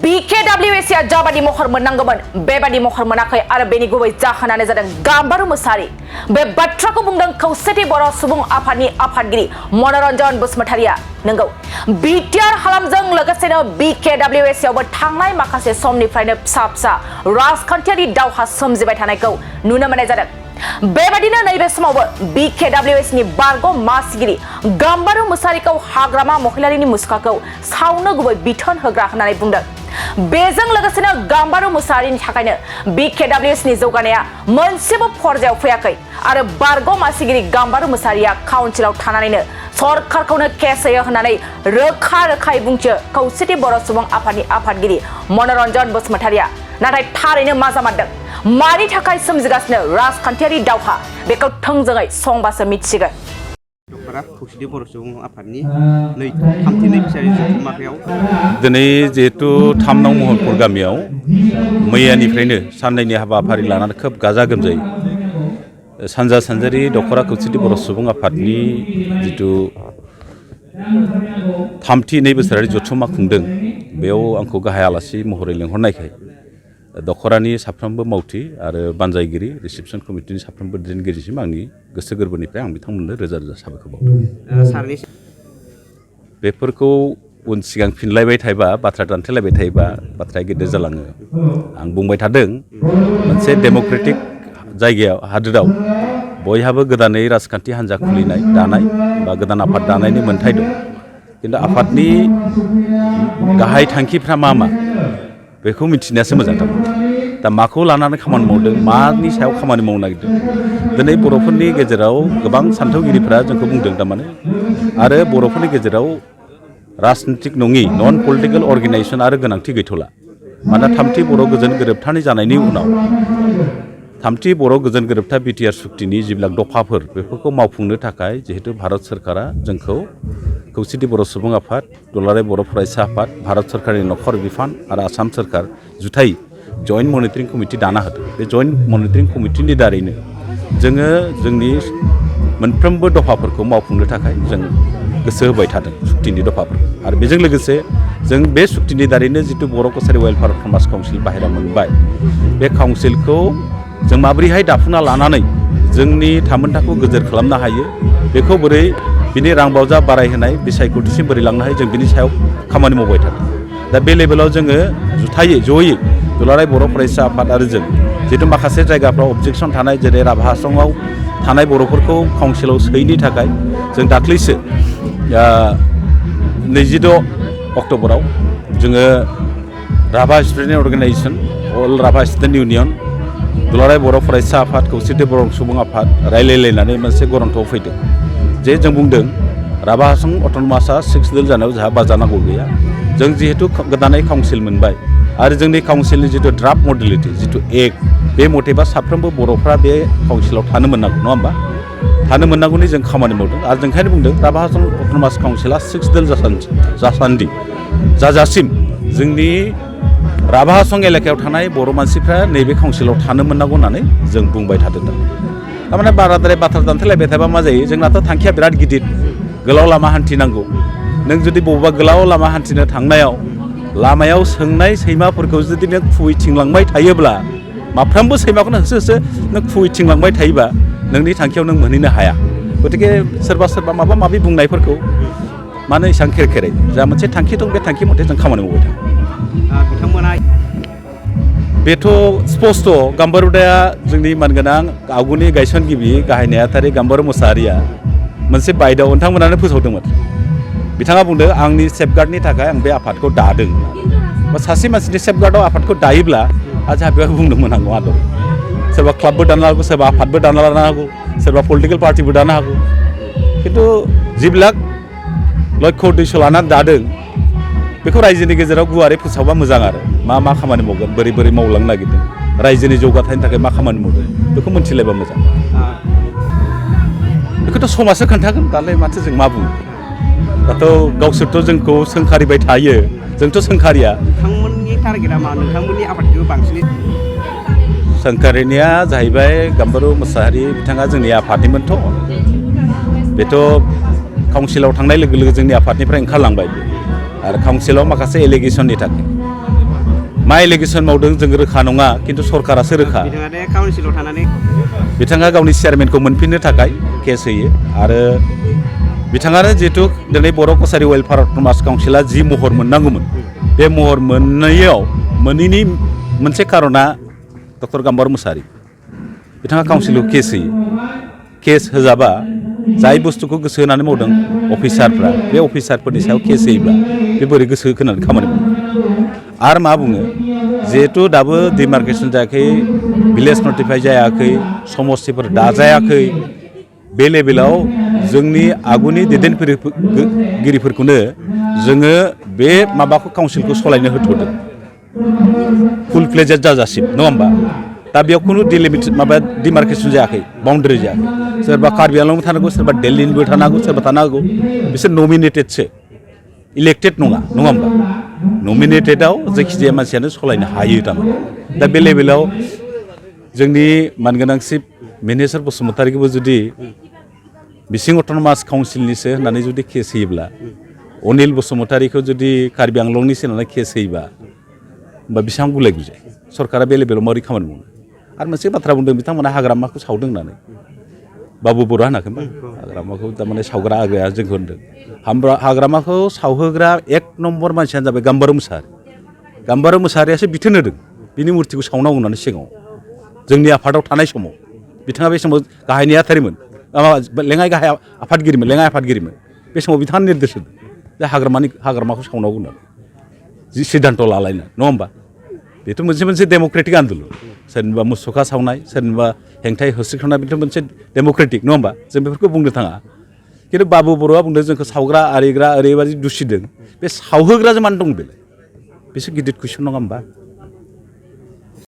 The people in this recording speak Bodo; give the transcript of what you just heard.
BKWS या जाबादि महर मोननांगौमोन बेबादि महर मोनाखै आरो बेनि गुबै जाहोनानो जादों गाम्बारु मोसाहारि। बे बाथ्राखौ बुंदों खौसेथि बर' सुबुं आफादनि आफादगिरि मनरन्जन बसुमतारिया। नंगौ, बिटिआर हालामजों लोगोसेनो BKWS यावबो थांनाय माखासे समनिफ्रायनो फिसा फिसा राजखान्थियारि दावहा सोमजिबाय थानायखौ नुनो मोननाय जादों। बेबादिनो नैबे समावबो BKWS नि बारग' मासिगिरि गाम्बारु मोसाहारिखौ हाग्रामा महिलारिनि मुसुखाखौ सावनो गुबै बिथोन होग्रा होननानै बुंदों। बेजों लोगोसेनो गाम्बारु मोसाहारिनि थाखायनो BKWS नि जौगानाया मोनसेबो पर्यायाव फैयाखै आरो बारग' मासिगिरि गाम्बारु मोसाहारिया काउन्सिलाव थानानैनो सरकारखौनो केस होयो होननानै रोखा रोखायै बुंथियो खौसेथि बर' सुबुं आफादनि आफादगिरि मनरन्जन बसुमतारिया। नाथाय थारैनो मा जामारदों, मानि थाखाय सोमजिगासिनो राजखान्थियारि दावहा, बेखौ थोंजोङै संबासो मिथिगोन। खौसेथि बर' सुबुं आफादनि थामथि नैथियारि जथुम्मायाव दिनै जिहेतु 3 नं महलपुर गामियाव मैयानिफ्रायनो साननैनि हाबाफारि लानानै खोब गाजा गोमजायै सानजा सानजारि दख'रा खौसेथि बर' सुबुं आफादनि जिथु थामथि 2 बोसोरारि जथुम्मा खुंदों, बेयाव आंखौ गाहाय आलासि महरै लेंहरनायखाय दख'रानि साफ्रोमबो मावथि आरो बानजायगिरि रिसेपसन कमिटिनि साफ्रोमबो दैदेनगिरिसिम आंनि गोसो गोरबोनिफ्राय आं बिथांमोननो रोजा रोजा साबायखर बावदों। बेफोरखौ उन सिगां फिनलायबाय थायोबा, बाथ्रा दान्थेलायबाय थायोबा बाथ्राया गेदेर जालाङो। आं बुंबाय थादों, मोनसे डेम'क्रेटिक जायगायाव हादोराव बयहाबो गोदानै राजखान्थि हान्जा खुलिनाय दानाय बा गोदान आफाद दानायनि मोन्थाय दं। खिन्थु आफादनि गाहाय थांखिफ्रा मा बेखौ मिथिनायासो मोजांथार। दा माखौ लानानै खामानि मावदों, मानि सायाव खामानि मावनो नागिरदों, दिनै बर'फोरनि गेजेराव गोबां सान्थौगिरिफ्रा जोंखौ बुंदों थारमाने, आरो बर'फोरनि गेजेराव राजनितिक नङि नन पलिटिकेल अर्गेनाइजेसन आरो गोनांथि गैथ'ला। मानोना थामथि बर' गोजोन गोरोबथानि जानायनि उनाव थामथि बर' गोजोन गोरोबथा बिटिआर सुक्तिनि जिबिलाक दफाफोर बेफोरखौ मावफुंनो थाखाय जिहेतु भारत सरकारा जोंखौ खौसेथि बर' सुबुं आफाद, दुलाराय बर' फरायसा आफाद, भारत सरकारनि नखर बिफान आरो आसाम सरकार जुथाइ जइन्ट मनिटरिं कमिटि दाना होदों। बे जइन्ट मनिटरिं कमिटिनि दारैनो जोङो जोंनि मोनफ्रोमबो दफाफोरखौ मावफुंनो थाखाय जों गोसो होबाय थादों, सुक्तिनि दफाफोर। आरो बेजों लोगोसे जों बे सुक्तिनि दारैनो जितु बर' कसारि वेलफेयार समाज काउन्सिल बाहेरा मोनबाय, बे काउन्सिलखौ जों माबोरैहाय दाफुंना लानानै जोंनि थामोनथाखौ गोजोर खालामनो हायो, बेखौ बोरै बिनि रां बावजा बारायहोनाय बिसायख'थिसिम बोरै लांनो हायो, जों बिनि सायाव खामानि मावबाय थादों। दा बे लेभेलाव जोङो जुथायै जयै दुलाराय बर' फरायसा आफाद आरो जों जितु माखासे जायगाफ्राव अबजेक्सन थानाय, जेरै राभा हासङाव थानाय बर'फोरखौ काउन्सिलाव सोयैनि थाखाय जों दाख्लैसो 26 अक्ट'बराव जोङो राभा स्टुडेन्ट अर्गेनाइजेसन, अल राभा स्टुडेन्ट इउनियन, दुलाराय बर' फरायसा आफाद, खौसेथि बर' सुबुं आफाद रायलायलायनानै मोनसे गरन्थ'आव फैदों जे जों बुंदों राभा हासं अट'नमासआ 6 दोल जानायाव जोंहा बाजानांगौ गैया। जों जिहेतु गोदानै काउन्सिल मोनबाय आरो जोंनि काउन्सिलनि जितु ड्राफ्ट मडेलिटि जितु एक्ट, बे मथेबा साफ्रोमबो बर'फ्रा बे काउन्सिलाव थानो मोननांगौ, नङा होमबा? थानो मोननांगौनि जों खामानि मावदों आरो जों ओंखायनो बुंदों राभा हासं अट'नमास काउन्सिला 6 दोल जाजासिम जोंनि राभा हासं एलेकायाव थानाय बर' मानसिफ्रा नैबे काउन्सिलाव थानो मोननांगौ होननानै जों बुंबाय थादों। थारमाने बाराद्राय बाथ्रा दान्थेलायबाय थाबा मा जायो, जोंनाथ' थांखिया बिराद गिदिर, गोलाव लामा हान्थिनांगौ। नों जुदि बबेबा गोलाव लामा हान्थिनो थांनायाव लामायाव सोंनाय सैमाफोरखौ जुदि नों खुबैथिंलांबाय थायोब्ला, माफ्रोमबो सैमाखौनो होसो होसो नों खुबैथिंलांबाय थायोबा नोंनि थांखियाव नों मोनहैनो हाया। गतिके सोरबा माबा माबि बुंनायफोरखौ मानो एसेबां खेरखेरै, जा मोनसे थांखि दं बे थांखि मथे जों खामानि मावबाय थागोन। बिथांमोना बेथ' स्पस्ट' गाम्बारुदाया जोंनि मानगोनां आगुनि गायसनगिरि गाहाय नेहाथारि गाम्बारु मोसाहारिया मोनसे बायद'आव नोंथांमोनानो फोसावदोंमोन। बिथाङा बुंदों आंनि सेफगार्डनि थाखाय आं बे आफादखौ दादों। बा सासे मानसिनि सेफगार्डआव आफादखौ दायोब्ला जोंहा बेवहाय बुंनो मोननांगौ आदब, सोरबा क्लाबबो दानो हागौ, सोरबा आफादबो दाना लानो हागौ, सोरबा पलिटिकेल पार्टिबो दानो हागौ। खिन्थु जिबिलाक लक्ष्य उद्देश्य लानानै दादों, बेखौ रायजोनि गेजेराव गुवारै फोसावबा मोजां आरो मा खामानि मावगोन, बोरै मावलांनो नागिरदों, रायजोनि जौगाथायनि थाखाय मा खामानि मावदों, बेखौ मोनथिलायबा मोजां। बेखौथ' समाजसो खोन्थागोन, दालाय माथो जों मा बुङो। दाथ' गावसोरथ' जोंखौ सोंखारिबाय थायो, जोंथ' सोंखारिया। नोंथांमोननि टारगेटआ मा? नोंथांमोननि आफादखौ बांसिनै सोंखारिनिया जाहैबाय गाम्बारु मोसाहारि, बिथाङा जोंनि आफादनिमोनथ'। बेथ' काउन्सिलाव थांनाय लोगो लोगो जोंनि आफादनिफ्राय ओंखारलांबाय। आरो काउन्सिलाव माखासे एलिगेसननि थाखाय मा एलिगेसन मावदों जों रोखा नङा खिन्थु सरकारासो रोखा बिथाङा दे काउन्सिलाव थानानै बिथाङा गावनि चेयारमेनखौ मोनफिननो थाखाय केस होयो आरो बिथाङानो जिहेतु दिनै बर' कसारि वेलफेयार अट'नमास काउन्सिला जि महर मोननांगौमोन बे महर मोनैनि मोनसे कारना डक्टर गाम्बारू मोसाहारि बिथाङा काउन्सिलाव केस होयो केस होजाबा जाय बुस्थुखौ गोसो होनानै मावदों अफिसारफ्रा बे अफिसारफोरनि सायाव केस होयोब्ला बे बोरै गोसो होनानै खामानि मावो आरो मा बुङो जिहेतु दाबो डिमार्केसन जायाखै भिलेज नटिफाइ जायाखै समस्तिफोर दाजायाखै बे लेभेलाव जोंनि आगुनि दैदेनगिरिफोरखौनो जोङो बे माबाखौ काउन्सिलखौ सलायनो होथ'दों फुल फ्लेजेड जाजासिम नङा होमबा दा बेयाव खुनु डिमार्केसन जायाखै बाउन्डारि जायाखै सोरबा कार्बि आंलंबो थानांगौ सोरबा दिल्लीनिबो थानांगौ सोरबा थानो हागौ बिसोर नमिनेटेडसो इलेक्टेड नङा होमबा नमिनेटेडआव जायखिजाया मानसियानो सलायनो हायो थारमाने दा बे लेभेलाव जोंनि मानगोनां चिफ मिनिस्टार बसुमतारीखौबो जुदि बिसिं अट'नमास काउन्सिलनिसो होननानै जुदि केस होयोब्ला अनिल बसुमतारीखौ जुदि कार्बि आंलंनिसो होननानै केस होयोबा होमबा बेसेबां गुलाय गुजाय सरकारा बे लेभेलाव माबोरै खामानि मावो आरो मोनसे बाथ्रा बुंदों बिथांमोना हाग्रामाखौ सावदों होननानै बाबु बर' होनाखैमोन हाग्रामाखौ थारमाने सावग्रा आग्राया जोंखौ होनदों हाग्रामाखौ सावहोग्रा एक नम्बर मानसियानो जाबाय गाम्बारू मोसाहारियासो बिथोन होदों बिनि मुर्तिखौ सावनांगौ होननानै सिगाङाव जोंनि आफादाव थानाय समाव बिथाङा बे समाव गाहाय नेहाथारिमोन लेङाइ गाहाय आफादगिरिमोन बे समाव बिथाङा निर्देश होदों जे हाग्रामाखौ सावनांगौ होननानै जि सिद्धान्त लालायनो नङा होमबा बेथ' मोनसे डेम'क्रेटिक आन्दलन सोरनिबा मुसुखा सावनाय सोरनिबा हेंथायै होस्रिखांनाय बेथ' मोनसे डेम'क्रेटिक नङा होमबा जों बेफोरखौ बुंनो थाङा खिन्थु बाबु बर'आ बुंदों जोंखौ सावग्रा आरिग्रा ओरैबायदि दुसिदों बे सावहोग्राजों मानो दं बेलाय बेसो गिदिर कुइसन नङा होमबा